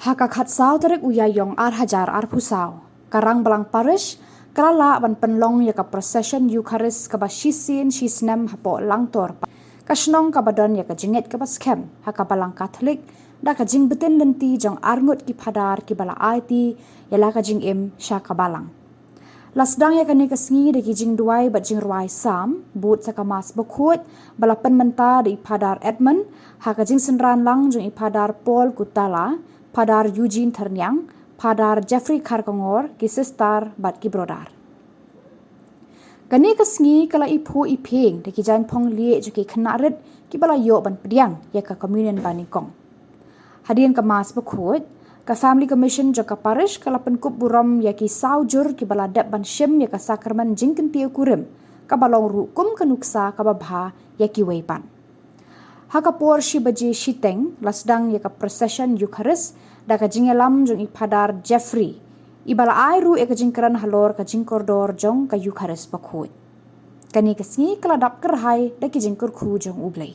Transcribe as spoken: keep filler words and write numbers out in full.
Ha ka khatsaw tarik u Ïaïong ar hajar arphew saw, ka Rangbalang Parish ka la lah ban pynlong ïa ka procession Eucharist kaba shisien shisnem hapoh Langtor, ka shnong kaba don ïa ka jingngeit kaba skhem ha ka Balang Katholik, da ka jingbtin lynti jong arngut ki phadar kiba la aiti ïa la ka jingim sha ka Balang. La sdang ïa kane ka sngi da ki jingduwai bad jingrwai Salm, bud sa ka Mass Bakhuid ba la pynmynta da i Phadar Edmund, ha ka jingsynran lang jong i Phadar Paul Kutala, Phadar Eugene Thyrniang, Phadar Jeffrey Kharkongor, ki sister bad ki brother. Kane ka sngi ka la iphuh iphieng da ki jaiñphong lieh jong ki khynnah rit kiba la ïoh ban pdiang ïa ka Communion banyngkong. Hadien ka Mass Bakhuid, ka Family Commission jong ka Parish ka la pynkup burom ïa ki saw jur kiba la dep ban shim ïa ka Sakramen Jingkyntiew Kurim, kaba long ruh kum ka nuksa kaba bha ïa kiwei pat. Ha ka por shi baje shiteng la sdang ïa ka procession Eucharist da ka jingïalam jong i Phadar Jeffrey, iba la ai ruh ïa ka jingkren halor ka jingkordor jong ka Eucharist Bakhuid. Kane ka sngi ka la dap kyrhai da ki jingkyrkhu jong U Blei.